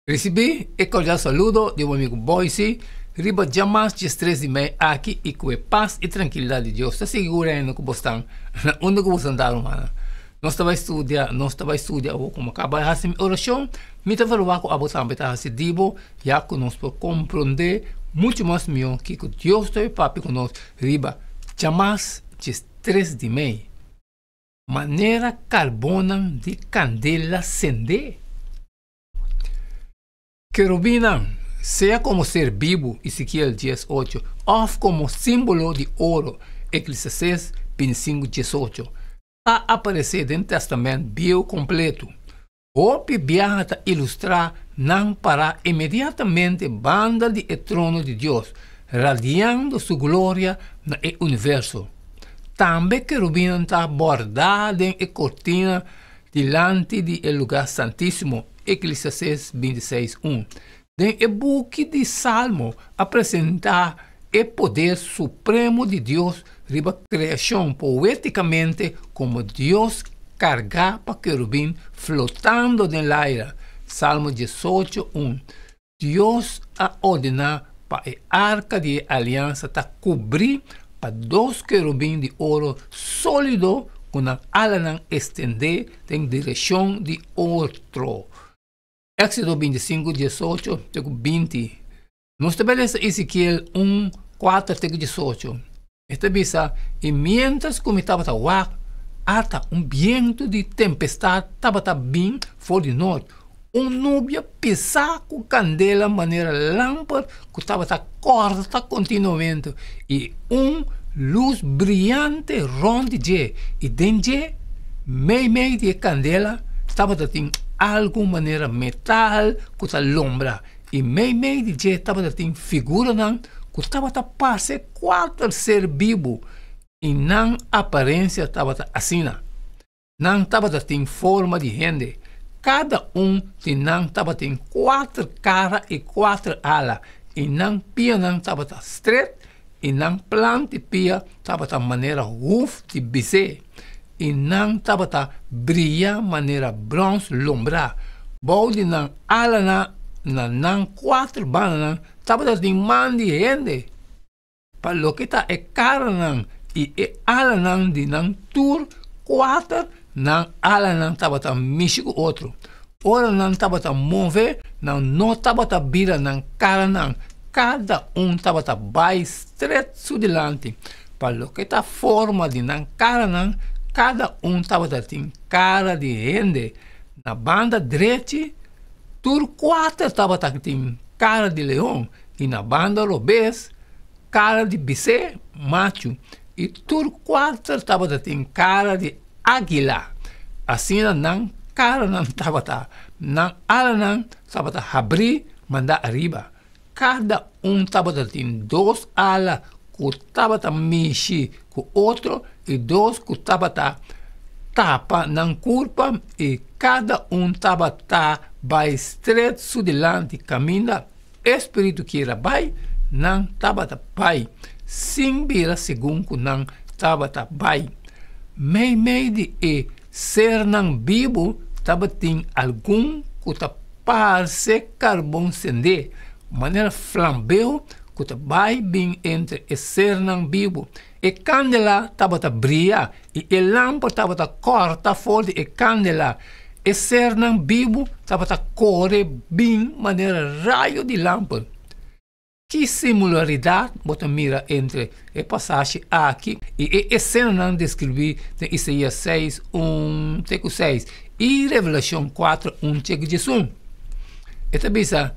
Risibí e kordial saludo di bo amigu Boysie riba djamas 13 di mei aki i ku e pas i trankilidat di Dios ta sigui gurendo ku bosnan na unda ku bosnan ta, rumannan. Nos ta bai studia, nos ta bai studia awor komo kaba di hasi mi orashon, mi ta verwagt ku abo tambe ta hasi di bo, ya ku nos por komprondé muchu mas mihó kiko Dios ta papia ku nos riba djamas 13 di mei. Manera karbonnan di kandela sendé. Kerubinnan, sea komo ser bibu, Ezekiel 18, òf komo símbolo di oro, Eklesiastés 25, 18, ta aparesé den Tèstamènt Bieu kompletu. Hopi biaha ta ilustrá nan pará inmediatamente banda di e trono di Dios, radiando su gloria na e universo. Tambe kerubinnan ta bòrdá den e kortina dilanti di e lugá santísimo, Eklesiastés 26, 1. Den e buki di Salmo a presentá e poder supremo di Dios riba kreashon poétikamente komo Dios kargá pa kerubin flotando den laira, Salmo 18, 1. Dios a ordená pa e arka di e aliansa ta kubrí pa dos kerubin di oro sólido ku nan alanan ekstendé den direkshon di otro. Éksodo 25, 18 te ku 20. Nos ta bai lesa Ezekiel 1, 4 te ku 18. E ta bisa, I miéntras ku mi tabata wak, ata un bientu di tempestat tabata bin for di nort, un nubia pisá ku kandela manera lamper ku tabata kòrta kontinuamente, i un lus briante rònt di dje, i den dje, meimei di e kandela, tabata tin algu manera metal ku ta lombra, i meimei di dje tabata tin figuranan ku tabata parse kuater ser bibu, i nan aparensia tabata asina. Nan tabata tin forma di hende. Kada un di nan tabatin kuater kara i kuater ala, i nan pianan tabata stret, i nan plant di pia tabata manera huf di bisé, i nan tabata bria manera bròns lombrá. Bou di nan alanan na nan kuater bandanan tabata tin man di hende. Pa loke ta e karanan i e alanan di nan tur kuater, nan alanan tabata mishi ku otro. Ora nan tabata move, nan no tabata bira nan karanan, kada un tabata bai stret su dilanti. Pa loke ta forma di nan karanan, kada un tabata tin kara di hende. Na banda drechi, tur kuater tabata tin kara di leon. I na banda robes, kara di bisé machu, i tur kuater tabata tin kara di águila. Asina nan karanan tabata, nan alanan tabata habrí mandá ariba. Kada un tabata tin dos ala ku tabata mishi ku otro i dos ku tabata tapa nan kurpa, i kada un tabata bai stret su dilanti kaminda E spiritu kier a bai, nan tabata bai, sin bira segun ku nan tabata bai. Meimei di e sernan bibu tabatin algun ku ta parse karbon sendé, manera flambeu ku ta bai bin entre e sernan bibu. E kandela tabata bria i e lamper tabata kòrta for di e kandela. E sernan bibu tabata kore bin manera rayo di lamper. Ki similaridat bo ta mira entre e pasashi aki i e esenanan deskribí den Isaías 6, 1 te ku 6 i Revelashon 4, 1 te ku 11? E ta bisa.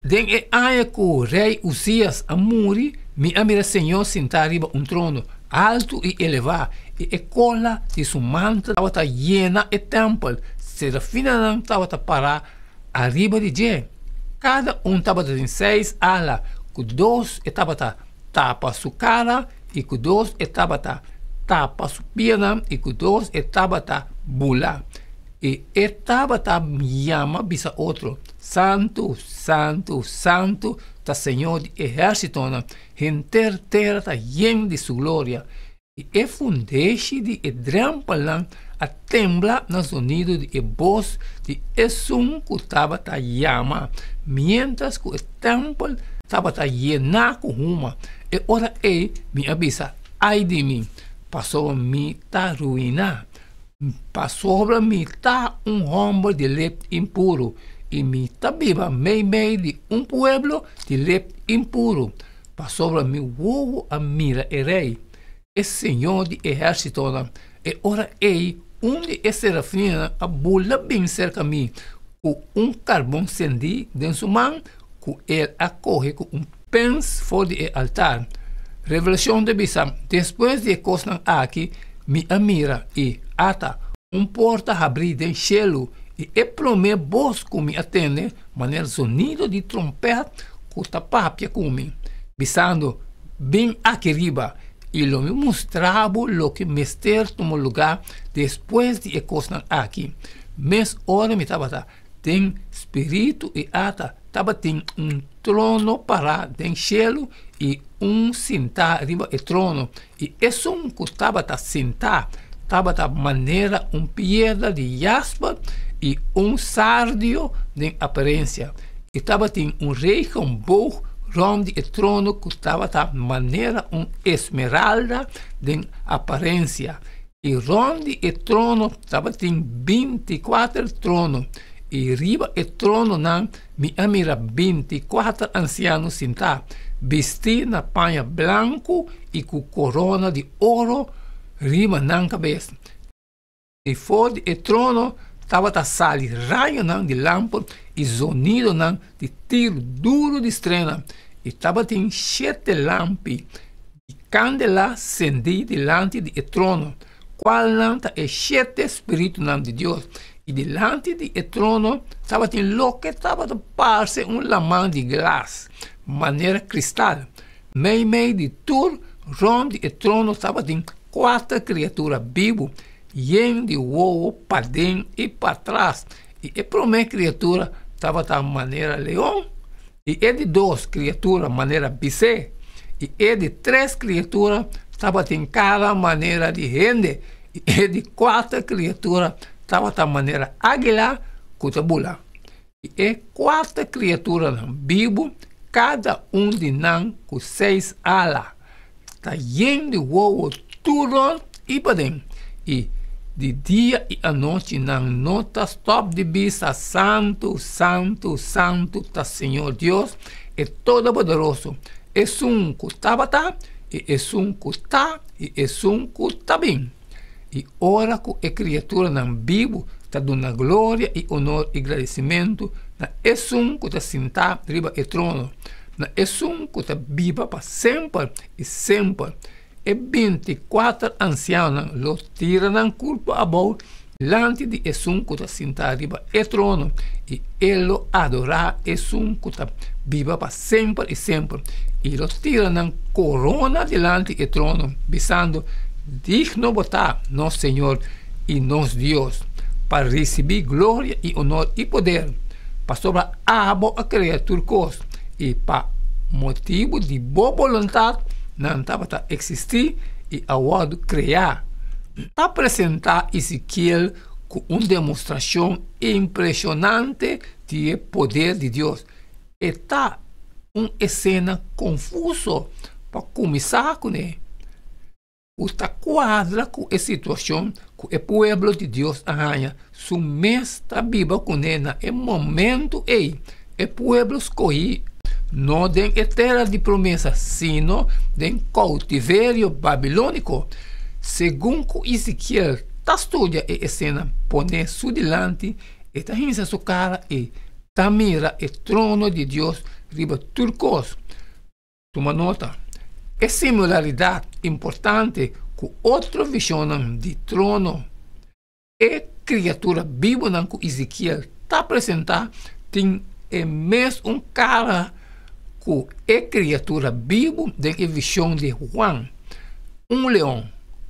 Den e aña ku Rei Uzias a muri, mi a mira Señor sintá riba un trono altu i elevá, i e kola di su mantel tabata yena e tèmpel. Serafinanan tabata pará ariba di dje. Kada un tabata tin seis ala, ku dos e tabata tapa su kara i ku dos e tabata tapa su pianan i ku dos e tabata bula. I e tabata yama bisa otro, Santu, santu, santu ta Señor di ehérsitonan, henter tera ta yen di su gloria. I e fundeshi di e drèmpelnan a tembla na zonido di e bos di esun ku tabata yama, miéntras ku e tèmpel tabata yená ku huma. E ora ei mi a bisa, Ai di mi, pasobra mi ta ruiná, pasobra mi ta un hòmber di lep impuru, i mi ta biba meimei di un pueblo di lep impuru, pasobra mi wowo a mira e Rei, e Señor di ehérsitonan. E ora ei un di e serafinnan a bula bin serka mi ku un karbon sendí den su man ku el a kohe ku un pens for di e altar. Revelashon ta bisa, Despues di e kosnan aki mi a mira, i ata, un porta habrí den shelu, i e promé bos ku mi a tende manera zonido di trompèt ku ta papia ku mi, bisando, Bin aki riba, i lo mi mustra bo loke mester tuma lugá despues di e kosnan aki. Mes ora mi tabata den spiritu i ata tabatin un trono pará den shelu i un sintá riba e trono, i esun ku tabata sintá tabata manera un piedra di jasper i un sardio den aparensia, i tabatin un regenboog rònt di e trono ku tabata manera un esmeralda den aparensia. I rònt di e trono tabatin bintikuater trono, i riba e trononan mi a mira bintikuater ansiano sintá, bistí na paña blanku i ku korona di oro riba nan kabes. I for di e trono tabata sali rayonan di lamper i zonidonan di tiru duru di strena, i tabatin shete lampi di kandela sendí dilanti di e trono, kualnan ta e shete spiritunan di Dios. I dilanti di e trono tabatin loke tabata parse un laman di glas, manera kristal. Meimei di tur rònt di e trono tabatin kuater kriatura bibu, yen di wowo paden i patras. I e promé kriatura tabata manera leon. I e di dos kriatura manera bisé, i e di tres kriatura tabatin kara manera di hende, i e di kuater kriatura tabata manera águila ku ta bula. I e kuater kriaturanan bibu, kada un di nan ku seis ala, ta yen di wowo tur rònt i paden, i di dia i anochi nan no ta stòp di bisa, Santu, santu, santu ta Señor Dios, e Todopoderoso, Esun ku tabata, i Esun ku ta, i Esun ku ta bin. I ora ku e kriaturanan bibu ta duna gloria i onor i gradisimentu na Esun ku ta sintá riba e trono, na Esun ku ta biba pa semper i semper, E bintikuater ansianonan lo tira nan kurpo abou dilanti di esun ku ta sintá riba e trono, i e lo adorá esun ku ta biba pa semper i semper, i lo tira nan korona dilanti e trono, bisando, Digno bo ta, nos Señor i nos Dios, pa risibí gloria i onor i poder, pasobra abo a krea tur kos, i pa motibu di bo boluntat nan tabata eksistí i a wòrdu kreá. Ta presentá Ezekiel ku un demostrashon impreshonante di e poder di Dios. E ta un esena konfuso pa kuminsá kuné. ku ta kuadra ku e situashon ku e pueblo di Dios a haña su mes ta biba kuné na e momentu ei. E pueblo skohí, no den e tera di promesa, sino den koutiverio babilóniko. Segun ku Ezekiel ta studia e esena poné su dilanti, e ta hinsa su kara i ta mira e trono di Dios riba tur kos. Tuma nota, E similaridat importante ku otro vishonnan di trono. E kriatura bibunan ku Ezekiel ta presentá tin e mes un kara ku e kriatura bibu den e vishon di Juan, un leon,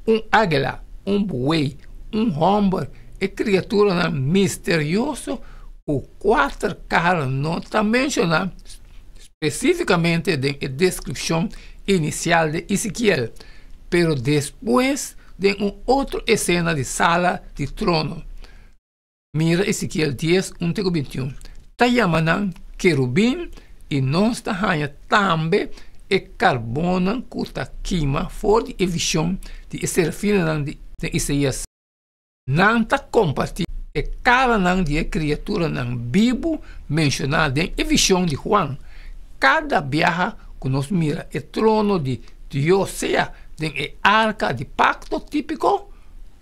un águila, un buey, un hòmber, e kriaturanan misterioso ku kuater kara no ta menshoná Spesífikamente den e deskripshon inisial di Ezekiel, pero despues den un otro esena di sala di trono. Mira Ezekiel 10, 1 te ku 21. Ta yama nan kerubin i nos ta haña tambe e karbonnan ku ta kima for di e vishon di e serafinanan di den Isaías. Nan ta kompartí e karanan di e kriaturanan bibu menshoná den e vishon di Juan. Kada biaha ku nos mira e trono di Dios sea den e arka di pakto típiko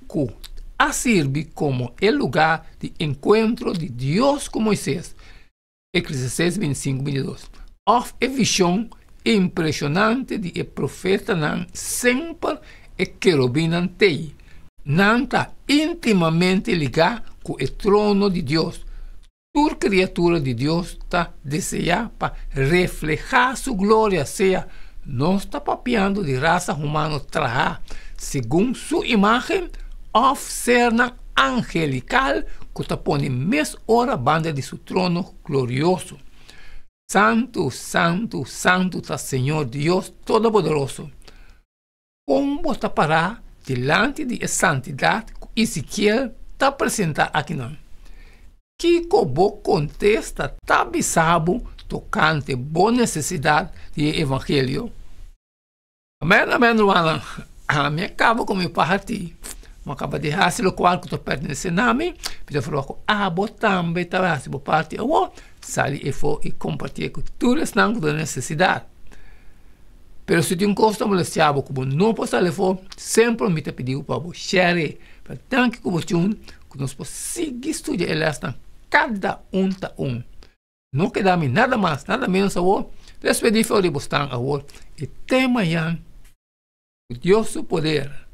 ku a sirbi komo e lugá di enkuentro di Dios ku Moises, Eclesiastes 25, 22, òf e vishon impreshonante di e profetanan semper e kerubinnan t'ei. Nan ta íntimamente ligá ku e trono di Dios. Tur kriatura di Dios ta deseá pa reflehá su gloria, sea nos ta papiando di rasa humano trahá segun su imágen òf sernan angelikal ku ta pone mes ora banda di su trono glorioso. Santu, santu, santu ta Señor Dios Todopoderoso. Kon bo ta pará dilanti di e santidat ku Ezekiel ta presentá akinan? Kiko bo kontesta ta bisa bo tokante bo nesesidat di e evangelio? Amèn, amèn, rumannan. Mi a kaba ku mi parti. Mi a kaba di hasi lokual ku ta pertenesé na mi. Mi ta ferwagt ku abo tambe ta hasi bo parti awor. Sali efo i kompartié ku tur esnan ku ta den nesesidat. Pero si tin un kos ta molestiá bo ku bo no por sali afó, semper mi ta pidi bo pa bo share. Pero danki ku bo tune ku nos por sigui studia e lèsnan kada un ta un. No keda mi nada mas, nada ménos awor. Despedí for di bo stan awor i te mañan ku Dios su poder.